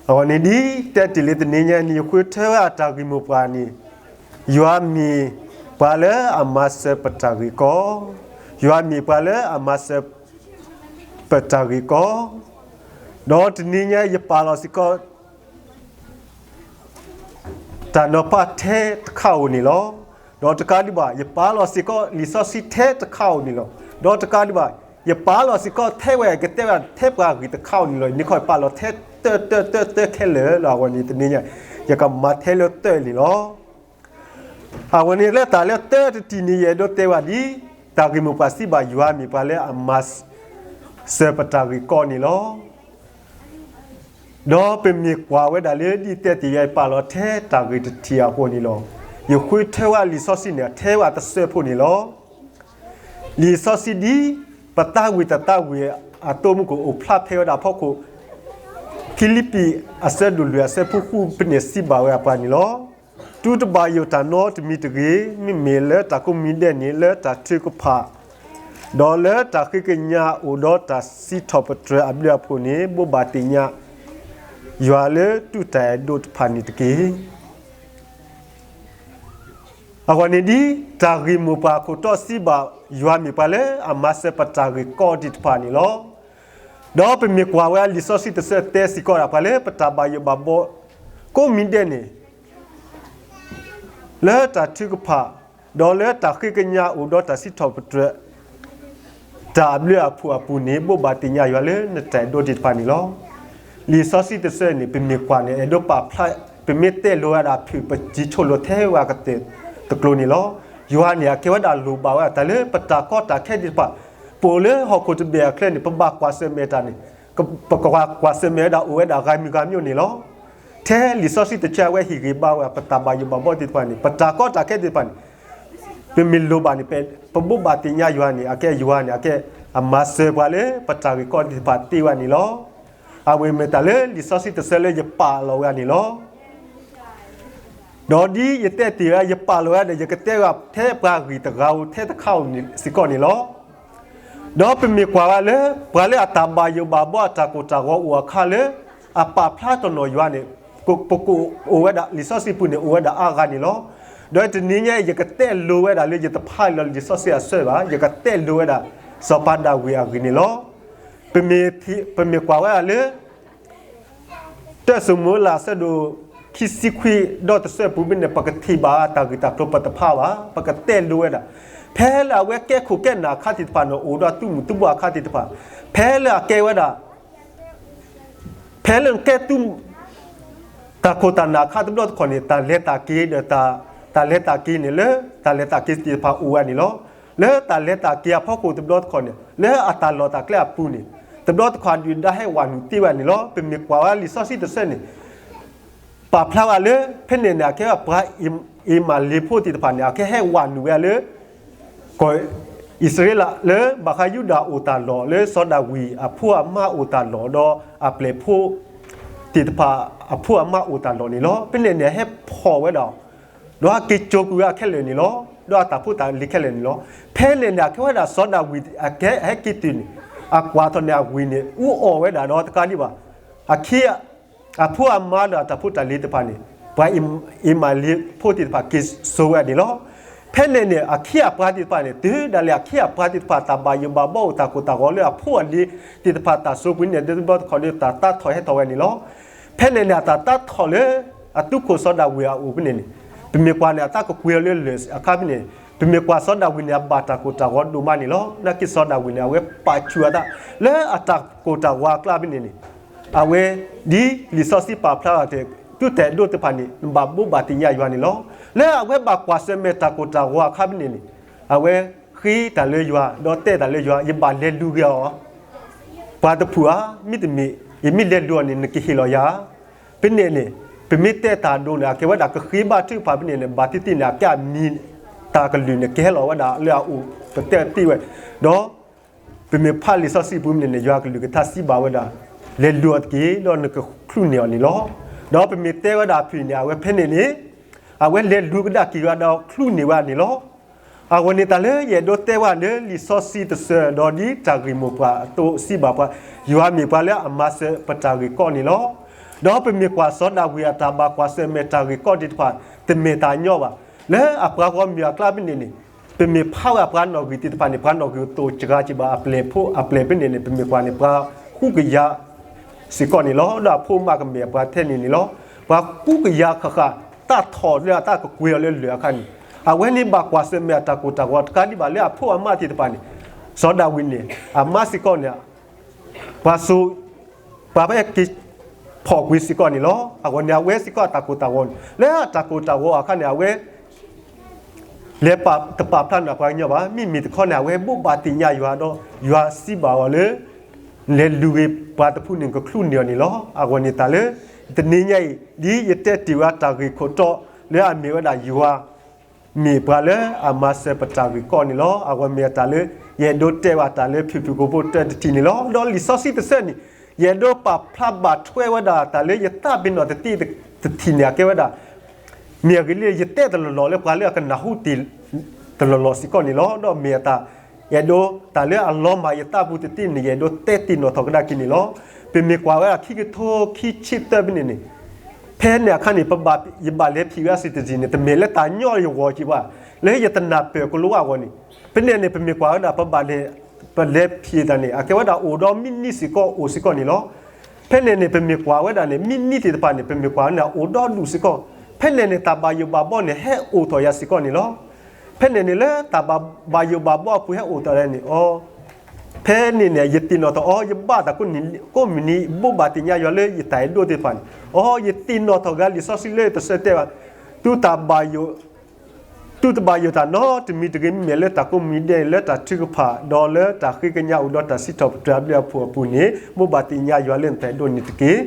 အဂီၢ်န့ၣ်ဒ်တဲတ့ၢ်လံတနံၤညါန့ၣ် ယဃုထၢဝဲအတၢ်ဂ့ၢ်မိၢ်ပှၢ်န့ၣ်, ယွၤမ့ၢ်ပှၤလၢအမၤစၢၤပတၢ်ဂ့ၢ်ကီ, ယွၤမ့ၢ်ပှၤလၢအမၤစၢၤပတၢ်ဂ့ၢ်ကီ, ဒီးတနံၤညါယပာ်လီၤစ့ၢ်ကီး တၢ်နီၤဖးထဲတခါဧိၤန့ၣ်လီၤ. ဒီးတကးဒံးဘၣ် ယပာ်လီၤစ့ၢ်ကီးလံာ်စီဆှံထဲတခါဧိၤန့ၣ်လီၤ. ဒီးတကးဒံးဘၣ် ယပာ်လီၤစ့ၢ်ကီးထဲဝဲ ကတဲဝဲထဲပှၤဂ့ၢ်တခါဧိၤန့ၣ်လီၤ. ယန့ၢ်ခီပာ်လီၤထဲတၢတၢတၢတၢခဲလၢာ်လီၤ. အဂီၢ်န့ၣ်တနံၤညါ ယကမၤထဲလၢတၢန့ၣ်လီၤ. အဂီၢ်န့ၣ်လၢတၢ်လၢတၢတထံၣ်န့ၣ် ယအဲၣ်ဒိးတဲဝဲဒ် တၢ်ဂ့ၢ်မိၢ်ပှၢ်စံးဘၣ်ယွၤမ့ၢ်ပှၤလၢအမၤစၢၤပတၢ်ဂ့ၢ်ကီန့ၣ်လီၤ. ဒီးပမ့ၢ်ကွၢ်ဝဲဒၣ်လၢဒ်တဲတ့ၢ်ယၤ ယပာ်လီၤထဲတၢ်ဂ့ၢ်တထံၣ်အဃိန့ၣ်လီၤ. ယဃုထၢဝဲလံာ်စီဆှံန့ၣ် ထဲဝဲတစၢဖိန့ၣ်လီၤ. လံာ်စီဆှံဒ် ပသးဝံၣ်တၢ်သးဝံၣ်အသိမူခိၣ်အိၣ်ဖျါဖဲဝဲဒၣ်ဖီခိၣ် ဖံလံးပံးအဆၢဒိၣ်လွံၢ်အဆၢဖိဃုဖဲန့ၣ်စံးဘၣ်ဝဲပှၤန့ၣ်လီၤ. တူၢ်တဘၣ်ယိၣ်တၢ်နီတမံၤတဂ့ၤ, မ့မ့ၢ်လၢတၢ်ကိးမံၤဒဲးန့ၣ် လၢတၢ်ထုကဖၣ် ဒီးလၢတၢ်ဃ့ကညးအိၣ်ဒီးတၢ်စံးထီၣ်ပတြၢၤအဘျုးအဖှိၣ်န့ၣ် ဘိးဘၣ်သ့ၣ်ညါယွၤလၢတူၢ်တၢ်အဲၣ်ဒိးတဖၣ်န့ၣ်တက့ၢ်. အဂီၢ်န့ၣ်ဒ် တၢ်ဂ့ၢ်မိၢ်ပှၢ်ခိၣ်တီစံးဘၣ် ယွၤမ့ၢ်ပှၤလၢအမၤစၢၤပတၢ်ဂ့ၢ်ကီသ့ၣ်တဖၣ်န့ၣ်လီၤ. ဒီးပမ့ၢ်ကွၢ်ဝဲလံာ်စီဆှံတဆၢတဲစ့ၢ်ကီးဒၣ် ပှၤလၢပတၢ်ဘၣ်ယိၣ်ဘၣ်ဘီ ကိးမံၤဒဲးန့ၣ် လၢတၢ်ထုကဖၣ် ဒီးလၢတၢ်ဃ့ကညးအိၣ်ဒီးတၢ်စံးထီၣ်ပတြၢၤ တၢ်အဘျုးအဖှိၣ်အပူၤန့ၣ် ဘိးဘၣ်သ့ၣ်ညါယွၤလၢနတၢ်အဲၣ်ဒိးသ့ၣ်တဖၣ်န့ၣ်လီၤ. လံာ်စီဆှံတဆၢန့ၣ် ပမ့ၢ်ကွၢ်န့ၣ် အဲၣ်ဒိးပာ်ဖျါ ပမ့ၢ်တဲလိၤဝဲဒၣ်ဖုၣ် ပစံးဆိလိာ်ထဲဝဲကတၢၢ်တကျိၤန့ၣ်လီၤ. ယွၤန့ၣ် အကဲဝဲဒၣ်လိၣ်ဘၣ်ဝဲဒၣ်တၢ်လၢပတၢ်ကီတၢ်ခဲသ့ၣ်တဖၣ်, ပအိၣ်လၢဟီၣ်ခိၣ်တဘ့ၣ်အချၢန့ၣ် ပဘၣ်ကွၢ်ဆၢၣ်မဲာ်တၢ်န့ၣ် ပကကွၢ်ဆၢၣ်မဲာ်ဝဲဒၣ်အိၣ်ဝဲဒၣ်ဂၤမံၤဂၤမံၤန့ၣ်လီၤ. ထဲလံာ်စီဆှံတဆၢအဝဲဟ့ၣ်ဂံၢ်ဘါဝဲ ပတၢ်ဘၣ်ယိၣ်ဘၣ်ဘီသ့ၣ်တဖၣ်န့ၣ် ပတၢ်ကီတၢ်ခဲသ့ၣ်တဖၣ်န့ၣ် ပမ့ၢ်လိၣ်ဘၣ်န့ၣ် ပဘိးဘၣ်သ့ၣ်ညါယွၤန့ၣ် အကဲယွၤန့ၣ် အကဲအမၤစၢၤပှၤလၢပတၢ်ဂ့ၢ်ကီသ့ၣ်တဖၣ်သ့ဝဲန့ၣ်လီၤ. အဝဲမ့ၢ်တၢ်လၢလံာ်စီဆှံတဆၢလၢယပာ်လီၤဝဲန့ၣ်လီၤ. ဒီးဒ်ယတဲတ့ၢ်ဝဲ ယပာ်လီၤဝဲဒီး ယကတဲဝဲထဲပှၤဂ့ၢ်တဂၤဧိၤထဲတခါဧိၤစ့ၢ်ကီးန့ၣ်လီၤ. ဒီးပမ့ၢ်ကွၢ်ဝဲလၢ ပှၤလၢအတၢ်ဘၣ်ယိၣ်ဘၣ်ဘီအတၢ်ကိၢ်တၢ်ဂီၤအိၣ်အခါလၢ အပာ်ဖျါတနီၤယွၤန့ၣ် ပကအိၣ်ဝဲဒၣ် လံာ်စီဆှံပူၤန့ၣ် အိၣ်ဝဲဒၣ်အါဂၤန့ၣ်လီၤ. ဒီးတနံၤညါအံၤ ယကတဲလိၤဝဲဒၣ်လၢယတဖးလီၤလံာ်စီဆှံအဆၢဘၣ်, ယကတဲလိၤဝဲဒၣ် စီၤပၤဒၤဝံးအဂ့ၢ်န့ၣ်လီၤ. ပမ့ၢ်ကွၢ်ဝဲဒၣ်လၢ တၢ ၡမူၤအ့လး အဆၢဒိၣ်ခံဆံခွံ ဒီးတဆၢပူၤမ့ၢ်န့ၣ် ပကထံၣ်ဘၣ်တၢ်ဂ့ၢ်တၢ်ကျိၤပတဖးဘၣ်, ပကတဲလိၤဝဲဒၣ် ဖဲလၢအဝဲကဲခိၣ်ကဲနၢ်အခါသ့ၣ်တဖၣ်န့ၣ် အိၣ်ဒီးသုးမုၢ်သုးဘိအခါသ့ၣ်တဖၣ်, ဖဲလၢအကဲဝဲဒၣ် ဖဲလၢကဲသုး တၢ်ခိၣ်တၢ်နၢ်အခါတဘျီတခီၣ်န့ၣ် တၢ်လဲၤတၢ်က့ၤဒီး တၢ်လဲၤတၢ်က့ၤန့ၣ်လၢ တၢ်လဲၤတၢ်က့ၤသ့ၣ်တဖၣ်အိၣ်ဝဲန့ၣ်လီၤ. လၢတၢ်လဲၤတၢ်က့ၤအဖီခိၣ်တဘျီတခီၣ်န့ၣ် လၢအတၢ်လီၢ်တၢ်ကျဲအပူၤန့ၣ် တဘျီတခီၣ်ဒုၣ်ဒါဟဲဝးနုာ်တ့ၢ်ဝဲန့ၣ်လီၤ. ပမ့ၢ်ကွၢ်ဝဲလံာ်စီဆှံတဆၢန့ၣ် ပာ်ဖျါဝဲလၢ ဖဲန့ၣ်န့ၣ် အကဲဝဲပှၤအံမၤလ့းဖိသ့ၣ်တဖၣ်န့ၣ် အကဲဟဲဝးနုာ်ဝဲလၢ ကီၢ်အံၣ်စရ့လးလၢ ဘၣ်ဃးယူဒၤအိၣ်တၢ်လီၢ် လၢစီၤဒၤဝံးအဖိအမါအိၣ်တၢ်လီၢ် ဒီးအပျဲၢ်ဖိသ့ၣ်တဖၣ်အဖိအမါအိၣ်တၢ်လီၢ်န့ၣ်လီၤ. ဖဲန့ၣ်န့ၣ် ဟဲဖီၣ်ဝဲဒၣ် ဒီးဟဲက့ၤစိာ်ကွံာ်ဝဲခဲလၢာ်န့ၣ်လီၤ. ဒီးအတၢ်ဖိတၢ်လံၤခဲလၢာ်န့ၣ်လီၤ. ဖဲန့ၣ်န့ၣ် အကဲဝဲဒၣ်စီၤဒၤဝံး အကဲဟဲက့ၤတုၤန့ၣ် အကွၢ်ထီၣ်န့ၣ်အဝံၤန့ၣ် အူအီၣ်ဝဲဒၣ်ဒီးတကးဒံးဘၣ် အခံ အဖိအမါဒီးအတၢ်ဖိတၢ်လံၤတဖၣ်န့ၣ် ပှၤအံမၤလ့းဖိသ့ၣ်တဖၣ်က့ၤစိာ်ဝဲဒၣ်န့ၣ်လီၤ. ဖဲန့ၣ်န့ၣ် အခံအပှၤသ့ၣ်တဖၣ်န့ၣ် တုၤဒၣ်လဲာ်အခံအပှၤသ့ၣ်တဖၣ် တၢ်ဘၣ်ယိၣ်ဘၣ်ဘီအိၣ် တၢ်ကိၢ်တၢ်ဂီၤလၢအဖိအလံၤသ့ၣ်တဖၣ်တၢ်စိာ်ကွံာ်န့ၣ် တဘျီတခီၣ်ဒီး တၢ်သးထီၣ်ဟဲထီၣ်ဝဲန့ၣ်လီၤ. ဖဲန့ၣ်န့ၣ် အတၢ်သးထီၣ်လၢ အသုးခိၣ်စီၤဒၤဝံးအအိၣ်ဖဲန့ၣ်န့ၣ် ပမ့ၢ်ကွၢ်န့ၣ် အတၢ်ကကွံာ်အီၤလၢလၢၢ်အခါဖဲန့ၣ် ပမ့ၢ်ကွၢ်စီၤဒၤဝံးန့ၣ် အဘၣ်တၢ်ကိၢ်တၢ်ဂီၤဒိၣ်မးန့ၣ်လီၤ. နာ်က့စီၤဒၤဝံးန့ၣ် အဝဲပာ်ဆူၣ်အသး လၢအတၢ်ကိၢ်တၢ်ဂီၤအကျါဖဲန့ၣ်န့ၣ် အဝဲ ဒ်လံာ်စီဆှံပာ်ဖျါအီၤတ့ၢ် သုတၢ်အဲၣ်ဒိးသ့ၣ်တဖၣ်န့ၣ် နဘၣ်ဘိးဘၣ်သ့ၣ်ညါယွၤန့ၣ်လီၤ. လၢအဝဲဘၣ်ကွၢ်ဆၢၣ်မဲာ်တၢ်ကိၢ်တၢ်ဂီၤအခါဖဲန့ၣ်န့ၣ် အဝဲဃ့တၢ်လၢယွၤ ဒီးတဲတၢ်လၢယွၤ ယဘၣ်လဲၤလူၤက့ၤအီၤ ပှၤတဖုဧါ, မ့တမ့ၢ် ယမ့ၢ်လဲၤလူၤအီၤန့ၣ် နကဟ့ၣ်လီၤယၤဧါ. ဖဲန့ၣ်န့ၣ် ပမ့ၢ်တဲတၢ်ဒိၣ်န့ၣ် အကဲဝဲဒၣ်ကဃ့ဘါထုကဖၣ်ဖဲန့ၣ်န့ၣ် ဘၣ်သ့ၣ်သ့ၣ်န့ၣ် အကဲအမံၤ တၢ်ကလုၢ်န့ၣ် ကဟဲလီၤဝဲဒၣ်လၢအအိၣ် ပတဲတ့ၢ်ဝဲ ဒီး ပမ့ၢ်ဖးလံာ်စီဆှံပူၤဖဲန့ၣ်န့ၣ် ယွၤကလုၢ်ကထါစံးဘၣ်ဝဲဒၣ် လဲၤလူၤအီၤတက့ၢ် ဒီးနကချုးန့ၢ်အီၤန့ၣ်လီၤ. ဒီးပမ့ၢ်တဲဝဲဒၣ်ဖုၣ်န့ၣ် အဝဲဖဲန့ၣ်န့ၣ် အဝဲလဲၤလူၤကဒါက့ၤဝဲဒီးချုးန့ၢ်ဝဲန့ၣ်လီၤ. အဂီၢ်န့ၣ်တၢ်လၢယအဲၣ်ဒိးတဲဝဲလၢလံာ်စီဆှံတဆၢ ဒီးဒ်တၢ်ဂ့ၢ်မိၢ်ပှၢ်အသိးစံးဘၣ်ပှၤ ယွၤမ့ၢ်ပှၤလၢအမၤစၢၤပတၢ်ဂ့ၢ်ကီန့ၣ်လီၤ. ဒီးပမ့ၢ်ကွၢ်စီၤဒၤဝံးအတၢ်ဘၣ်ကွၢ်ဆၢၣ်မဲာ်တၢ်ဂ့ၢ်ကီသ့ၣ်တဖၣ် တမ့ၢ်တၢ်ညီဘၣ်. လၢအပှၤဂီၢ်မုၢ်အကျါဖဲန့ၣ်န့ၣ်, ပမ့ၢ်ဖးဝဲအပှၤနီၣ်ဂံၢ်သ့ၣ်တဖၣ်န့ၣ် ပှၤနီၣ်ဂံၢ်သိးစှၤက့ၤဘၣ်အပျဲၢ်ဖိအပျဲၢ်ဖဲန့ၣ်န့ၣ် ပမ့ၢ်ကွၢ်န့ၣ် ပှၤဃုကယၤစ့ၢ်ကီးန့ၣ်လီၤ. ဒီးအဖိမးကမ့ၢ်အပှၤထဲန့ၣ်န့ၣ်လီၤ. ပှၤဃုကယၤဃၣ်ဃၣ် တၢ်ထီၣ်လၢအတၢ်ကကွဲၤအီၤလၢလၢၢ်အခါန့ၣ်, အဝဲန့ၣ်ဘၣ်ကွၢ်ဆၢၣ်မဲာ်အတၢ်ကိၢ်တၢ်ဂီၤတကးဒံးဘၣ်လၢအဖိအမါသ့ၣ်တဖၣ်န့ၣ်, စီၤဒၤဝံးန့ၣ် အမါစ့ၢ်ကီးန့ၣ် ပှၤစိၤ ပှၤဖဲက့ၤဖီၣ်ကွံာ်စ့ၢ်ကီးန့ၣ်လီၤ. အဂီၢ်န့ၣ် အဝဲစ့ၢ်ကီးအတၢ်ကိၢ်တၢ်ဂီၤန့ၣ် လၢအတၢ်ကိၢ်တၢ်ဂီၤအခါန့ၣ် အဝဲ လဲၤပာ်တပာ်ဖျါနၢ်ပှၤကညီဘၣ်. မ့မ့ၢ်တခီန့ၣ် အဝဲဘိးဘၣ်သ့ၣ်ညါယွၤဒီး ယွၤစံးဘၣ်အီၤလၢ လဲၤလူၤဂ့ၤပှၤတဖုန့ၣ် ကချုးန့ၢ်အီၤန့ၣ်လီၤ. အဂီၢ်န့ၣ်တၢ်လၢ တနံၤညါအံၤ ဒ်ယတဲတ့ၢ်ဝဲတၢ်ဂ့ၢ်ခိၣ်တီလၢအမ့ၢ်ဝဲဒၣ်ယွၤ မ့ၢ်ပှၤလၢအမၤစၢၤပတၢ်ဂ့ၢ်ကီန့ၣ်လီၤ. အဂီၢ်မ့ၢ်အတၢ်လၢ ယအဲၣ်ဒိးတဲဘၣ်တၢ်လၢဖံဖုၣ်ကိာ်ဖိတၢတထံၣ်န့ၣ်လီၤ. ဒီးလံာ်စီဆှံတဆၢန့ၣ် ယအဲၣ်ဒိးပာ်ဖျါဘၣ်ထွဲဝဲဒၣ်တၢ်လၢယသးပ့ၤနီၣ်တသ့တထံၣ်န့ၣ် အကဲဝဲဒၣ် မ့ၢ်အဂ့ၢ်လၢယတဲတလီၢ်လီၢ်လၢပှၤလၢအကနၢ်ဟူတ့ၢ်တလီၢ်လီၢ်စ့ၢ်ကီးန့ၣ်လီၤ. ဒီးမ့ၢ်အတၢ် ယအဲၣ်ဒိးတၢ်လၢအလီၤမၢ်ယသးပူၤတသ့န့ၣ် ယအဲၣ်ဒိးတဲတ့ၢ်နီၣ်ထီၣ်ကဒါက့ၤန့ၣ်လီၤ. ပမ့ၢ်ကွၢ်ဝဲဒၣ်ခံကထိခံဆံသၢဖဲန့ၣ်န့ၣ် ဖဲန့ၣ်အခါန့ၣ် ပဘၣ်ယဘၣ်လဲၤဖံးဝဲဒၣ် citizen န့ၣ် တမ့ၢ်လၢတၢ်ညီယဂီၢ်က့ၤဘၣ်, လၢယတနၢ်ပၢၢ်ကိလၤဝါအဂီၢ်န့ၣ်, ဖဲန့ၣ်န့ၣ် ပမ့ၢ်ကွၢ်ဝဲဒၣ် ပဘၣ်လဲၤ ပလဲၤဖံးတၢ်န့ၣ် အကဲဝဲဒၣ်အိၣ်ဒီးမံနံၤစ့ၢ်ကီးအိၣ်စ့ၢ်ကီးန့ၣ်လီၤ. ဖဲန့ၣ်န့ၣ် ပမ့ၢ်ကွၢ်ဝဲဒၣ်န့ၣ် မံနံၤသ့ၣ်တဖၣ်န့ၣ် ပမ့ၢ်ကွၢ်ဝဲန့ၣ် အိၣ်ဒီးဒူၣ်စ့ၢ်ကီး, ဖဲန့ၣ်န့ၣ် တၢ်ဘၣ်ယိၣ်ဘၣ်ဘီန့ၣ် ဟဲအိၣ်ထီၣ်ယၤစ့ၢ်ကီးန့ၣ်လီၤ. ဖဲန့ၣ်န့ၣ် လၢတၢ်ဘၣ်ယိၣ်ဘၣ်ဘီအပူၤဟဲအိၣ်ထီၣ်ယၤန့ၣ် အီၤ ဖဲန့ၣ်န့ၣ် ယသ့ၣ်နီၣ်ထီၣ်အီၤ ယဘၣ်သးကိးမုၢ်နံၤ ဘိးဘၣ်သ့ၣ်ညါယွၤလၢယတၢ်အဲၣ်ဒိးသ့ၣ်တဖၣ်န့ၣ်, အီၤ ယသ့ၣ်နီၣ်ထီၣ်ဂ့ၤလံာ်စီဆှံလၢတဆၢတဲဘၣ်, သုတၢ်ဘၣ်ယိၣ် သုတဘၣ်ယိၣ်တၢ်နီတမံၤတဂ့ၤ, မ့မ့ၢ်လၢတၢ်ကိးမုၢ်ဒဲးန့ၣ် လၢတၢ်ထုကဖၣ် ဒီးလၢတၢ်ဃ့ကညးအိၣ်ဒီးတၢ်စံးထီၣ်ပတြၢၤအဘျုးအဖှိၣ်အပူၤန့ၣ် ဘိးဘၣ်သ့ၣ်ညါယွၤလၢနတၢ်အဲၣ်ဒိးန့ၣ်တက့ၢ်.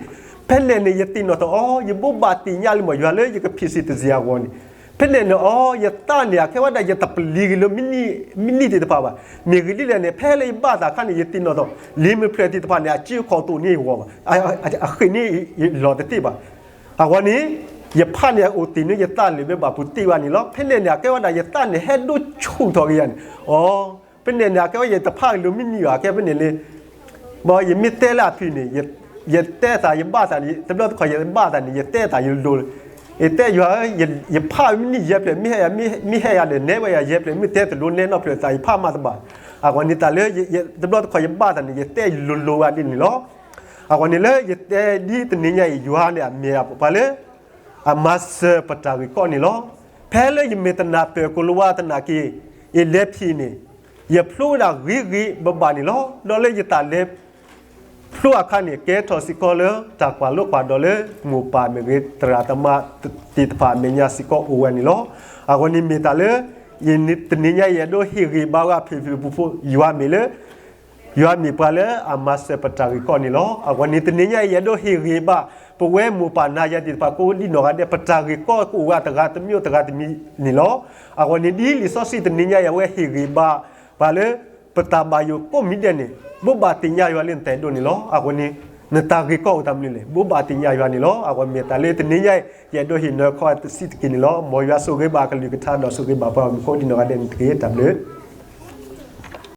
ဖဲန့ၣ်န့ၣ် ယသ့ၣ်နီၣ်ထီၣ်အီၤ ယဘိးဘၣ်သ့ၣ်ညါလံမ့ၢ်ယွၤလၢယကဖံးစ့ၣ်တစ့ၣ်အဂီၢ်န့ၣ်, ဖဲန့ၣ်န့ၣ်အီၤ ယသးန့ၣ် အကဲဝဲဒၣ်ယတပလံၤက့ၤလၢ မံနံၤသ့ၣ်တဖၣ်ဘၣ်. မ့ၢ်ဂ့ၢ်ဒ်လဲၣ်န့ၣ် ဖဲလၢယဘၣ်သးအခါန့ၣ် ယသ့ၣ်နီၣ်ထီၣ် လံာ်မုၢ်ဖျၢၣ်သ့ၣ်တဖၣ်န့ၣ် အစုအခီၣ်သိးန့ၢ်ယဂီၢ်ဘၣ်, အဃ့ၢ်န့ၢ်ယလီၢ်တသ့ဘၣ်. အဂီၢ်န့ၣ် ယဖးန့ၣ် အိၣ်သ့ၣ်န့ၢ်ယသးလၢၤဘၣ်ပူၤသ့ဝဲန့ၣ်လီၤ. ဖဲန့ၣ်န့ၣ် အကဲဝဲဒၣ်ယသးန့ၣ် ဟဲဒိဆူၣ်ထီၣ်က့ၤယၤန့ၣ်, အီၤ ဖဲန့ၣ်န့ၣ် အကဲဝဲယတဖးက့ၤလၢမံနံၤဘၣ် အကဲဖဲန့ၣ်လံ ဘၣ်ယမ့ၢ်တဲလၢအဖံးန့ၣ် ယတဲသး ယဘၣ်သးန့ၣ် တဘျီတခီၣ်ယဘၣ်သးန့ၣ် ယတဲသးယလိၤ, ယတဲယွၤဧၢ, ယဖးမံနံၤယဲၢ်ဖျၢၣ် မ့ၢ်ဟဲယၤ မ့ၢ်ဟဲယၤဒီး နဲဝဲယၤယဲၢ်ဖျၢၣ် မ့ၢ်တဲတလိၤနဲနီတဖျၢၣ်သး ယဖးမးတဘၣ်. အဂီၢ်န့ၣ်တၢ်လၢ တဘျီတခီၣ်ယဘၣ်သးန့ၣ် ယတဲယလိၤလိၤဝဲဒ်န့ၣ်လီၤ. အဂီၢ်န့ၣ်လၢယတဲဒ်တနံၤညါအံၤ ယွၤန့ၣ်အမ့ၢ်ပှၤလၢ အမၤစၢၤပတၢ်ဂ့ၢ်ကီန့ၣ်လီၤ. ဖဲလၢယမ့ၢ်တနၢ်ပၢၢ်ကိလၤဝါသနာ်က့ ယလဲၤဖံးန့ၣ် ယဖျိဝဲဒၣ်ဂ့ၤဂ့ၤဘၣ်ဘၣ်န့ၣ်လီၤ. ဒီးလၢယတၢ်လဲၤဖျိအခါန့ၣ် ကဲထီၣ်စ့ၢ်ကီးလၢတၢ်ကွၢ်လိကွၢ်ဒီးလၢ မိၢ်ပၢ်မ့ၢ်ဂ့ၤ သရၣ်သမါသ့ၣ်တဖၣ်အမဲာ်ညါစ့ၢ်ကီးအိၣ်ဝဲန့ၣ်လီၤ. အဂီၢ်န့ၣ်မ့ၢ်တၢ်လၢ ယတနံၤညါအံၤ ယအဲၣ်ဒိးဟ့ၣ်ဂ့ၤဘၣ်ဝဲဖံဖုၣ်ပူၤဖိ ယွၤမ့ၢ်လၢ ယွၤမ့ၢ်ပှၤလၢအမၤစၢၤပတၢ်ဂ့ၢ်ကီန့ၣ်လီၤ. အဂီၢ်န့ၣ်တနံၤညါအံၤ ယအဲၣ်ဒိးဟ့ၣ်ဂ့ၤဘၣ် ပဝဲမိၢ်ပၢ်နၤယၤသ့ၣ်တဖၣ်ကိးဒ်နီၢ်ဂၤဒဲး ပတၢ်ဂ့ၢ်ကီကအိၣ်ဝဲတဂၤတမံၤတဂၤတမံၤန့ၣ်လီၤ. အဂီၢ်န့ၣ်ဒ်လံာ်စီဆှံတနံၤညါအံၤ အဝဲဟ့ၣ်ဂ့ၤဘၣ် ပှၤလၢ ပတၢ်ဘၣ်ယိၣ်ကိးမံၤဒဲးန့ၣ် ဘိးဘၣ်သ့ၣ်ညါယွၤလၢနတၢ်အဲၣ်ဒိးန့ၣ်လီၤ. အဂီၢ်န့ၣ် နတၢ်ဂ့ၢ်ကီအိၣ်တၢ်မနုၤလဲၣ် ဘိးဘၣ်သ့ၣ်ညါယွၤန့ၣ်လီၤ. အဂီၢ်မ့ၢ်တၢ်လၢတနံၤညါအံၤ ယအဲၣ်ဒိးဟ့ၣ်နၢၤခီတစံးတက့ၢ်န့ၣ်လီၤ. မ်ယွၤဆိၣ်ဂ့ၤဘၣ်အကလုၢ်ကထါဒီးဆိၣ်ဂ့ၤဘၣ်ပှၤဂီၢ်မုၢ်ကိးဒ်နီၢ်ဂၤဒဲးန့ၣ်တက့ၢ်. တၢ်ဘျုး